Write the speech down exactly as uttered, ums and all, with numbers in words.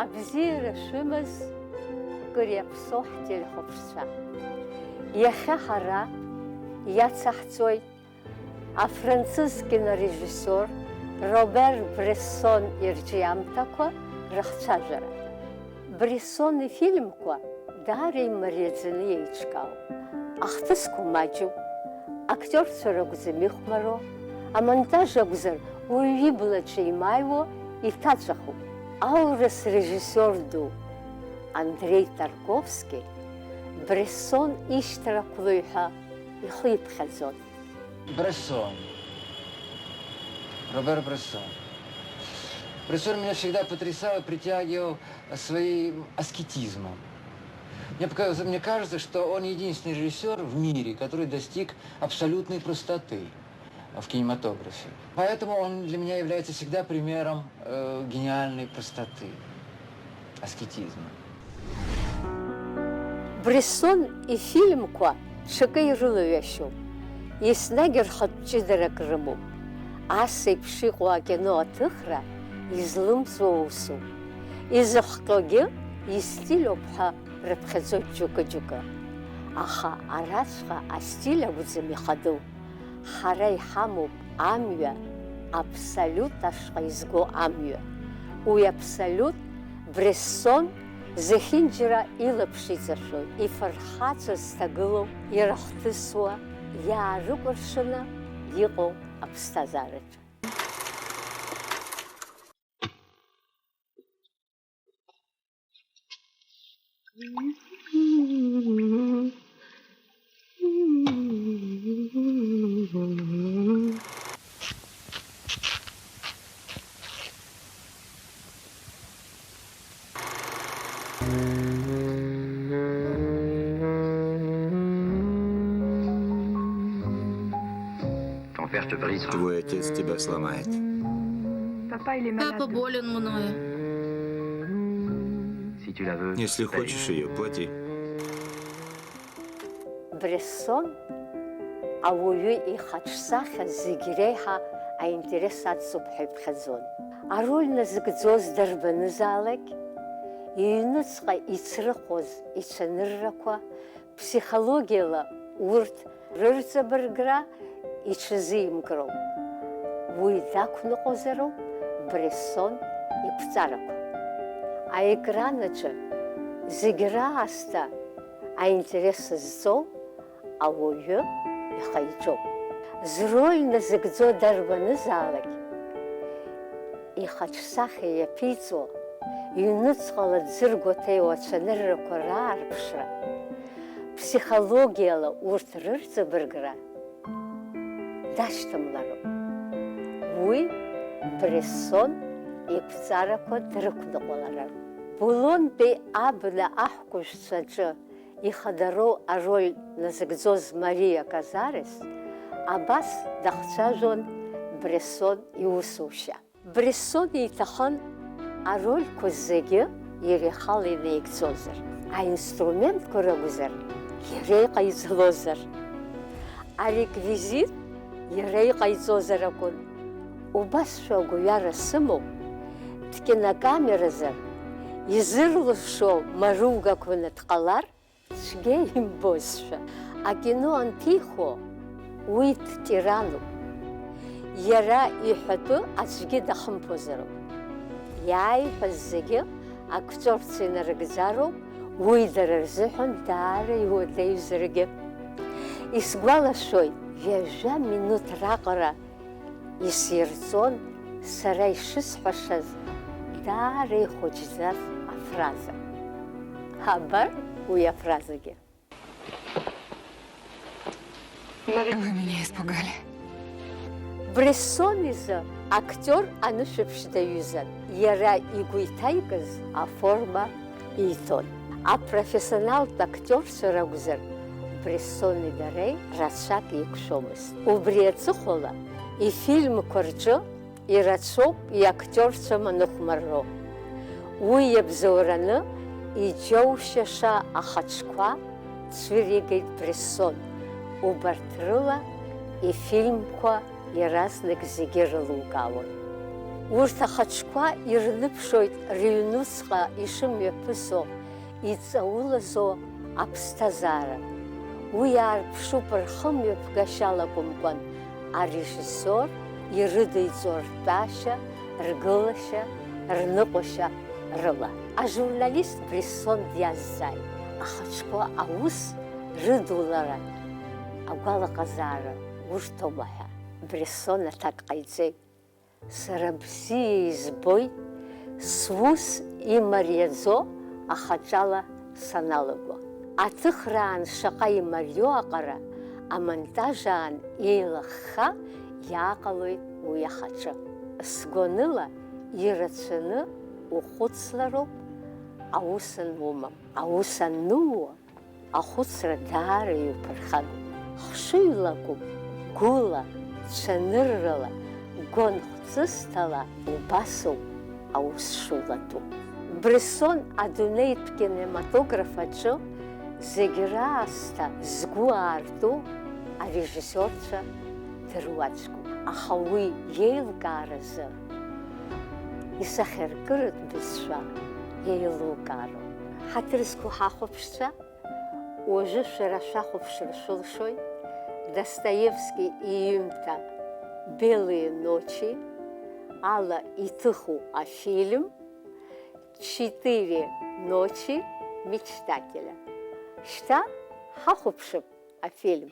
Абзиара шәымаз, кыр иаԥсоу ҳтелехәаԥшцәа. Иахьа ҳара иацаҳҵоит афранцыз кинорежиссиор Робер Брессон ирҿиамҭақәа рыхцәажәара. Брессон ифильмқәа даара имариаӡаны еиҿкаауп. Ахҭысқәа маҷуп, актиорцәа ракәӡам ихәмаруа, амонтаж акәзар, уаҩы иблаҿы имааиуа иҭаҵәахуп. Аурыс режиссиор ду Андреи Тарковски Брессон ишьҭра қәлои ҳәа ихы иԥхьаӡон. Брессон. Робер Брессон. Брессон меня всегда потрясал и притягивал своим аскетизмом. Мне, пока- мне кажется, что он единственный режиссер в мире, который достиг абсолютной простоты в кинематографе. Поэтому он для меня является всегда примером э, гениальной простоты, аскетизма. Брессон ифильмқәа ҽакы ирылаҩашьом, еснагь рхатә ҷыдарак рымоуп. Ас еиԥш иҟоу акино аҭыхра излымҵуа усуп. Изыхҟьогьы истиль ауп ҳәа рыԥхьаӡоит џьоукы-џьоукы. Аха араҵәҟьа астиль акәӡам ихадоу. Ҳара иҳамоуп амҩа, абсолют ашҟа изго амҩа. Уи абсолют Брессон зехьынџьара илаԥш иҵашәо, ифырхаҵа зҭагылоу, ирыхҭысуа, иаарыкәыршаны иҟоу аԥсҭазаараҿы. Ton père te brisera. Твой отец тебя сломает. Папа, il est malade. Папа болен мною. Si tu la veux, Если хочешь ее, плати. Брессон ауаҩы ихаҿсахьа зегь реиҳа аинтерес ацуп ҳәа иԥхьаӡон. Ароль назыгӡоз дарбанызаалак, иҩныҵҟа ицрыхоз ицәаныррақәа, ԥсихологиала урҭ рырҵабыргра иҽазимкроуп. Уи дақәныҟәозароуп Брессон иқәҵарақәа. Аекран аҿы зегь раасҭа аинтерес зҵоу ауаҩы ихы-иҿоуп. Зроль назыгӡо дарбанызаалак, ихаҿсахьа иаԥиҵо, иҩныҵҟала дзыргәаҭеиуа ацәаныррақәа раарԥшра, ԥсихологиала урҭ рырҵабыргра дашьҭамлароуп. Уи Брессон иқәҵарақәа дрықәныҟәалароуп. Булонтәи абна аҳкәажәцәа рҿы ихадароу ароль назыгӡоз Мариа Казарес абас дахцәажәон Брессон иусушьа. Брессон иҭахын арольқәа зегьы иара ихала инаигӡозар, аинструментқәа ракәзар, иара иҟаиҵалозар, ареквизит иара иҟаиҵозар акәын. Убасшәа агәҩара сымоуп, дкинокамеразар, изырлышо маругақәаны дҟалар, цәгьа имбозшәа, акино анҭихуа, уи дтирануп. Иара иҳәатәы аӡәгьы дахымԥозароуп. Иааиҳәаз зегьы актиорцәа инарыгӡароуп, уи дара рзыҳәан даара иуадаҩзаргьы. Исгәалашәоит, ҩажәа минуҭ раҟара исирҵон сара ишысҳәашаз даара ихәыҷӡаз афраза. Абар уи афразагьы. Вы меня испугали. Брессон изы актиор анышәаԥшь даҩызан, иара игәы иҭаикыз аформа иҭон. Апрофессионалтә актиорцәа ракәзар, Брессони дареи рацәак еиқәшәомызт. Убри аҵыхәала, ифильмқәа рҿы ирацәоуп иактиорцәа маныхәмарроу. Уи иабзоураны иџьоушьаша ахаҿқәа цәыригеит Брессон, убарҭ рыла ифильмқәа иаразнак зегьы рылукаауан. Урҭ ахаҿқәа ирныԥшоит рыҩнуҵҟа ишымҩаԥысуа, иҵаулазо аԥсҭазаара. Уи аарԥшуп рхымҩаԥгашьала акәымкәан, арежиссиор ирыдиҵо ртәашьа, ргылашьа, рныҟәашьа рыла. Ажурналист Брессон диазҵааит, ахаҿқәа аус рыдулара агәалаҟазаара урҭома ҳәа. Брессон аҭак ҟаиҵеит. Сара бзиа избоит сус имариаӡо ахаҿала саналаго. Аҭыхраан шаҟа имариоу аҟара амонтажаан еилыхха иааҟалоит уи ахаҿы. Сгәаныла, ирацәаны ухәыцлароуп аус анумам. Аус анууа, ахәыцра даара иуԥырхагоуп. Хшыҩлакәым, гәыла, цәаныррала, гәынхәҵысҭала убасоуп аус шулатәу. Брессон адунеитә кинематограф аҿы зегь раасҭа згәы аарту арежиссиорцәа дыруаӡәкуп, аха уи иеилкааразы исахьаркыратә бызшәа еилукаароуп. Ҳаҭыр зқәу ҳахәаԥшцәа, уажәы шәара шәахәаԥшыр шәылшоит Достоевски иҩымҭа Белые ночи ала иҭыху афильм Четыре ночи мечтателя. Шьҭа ҳахәаԥшып афильм.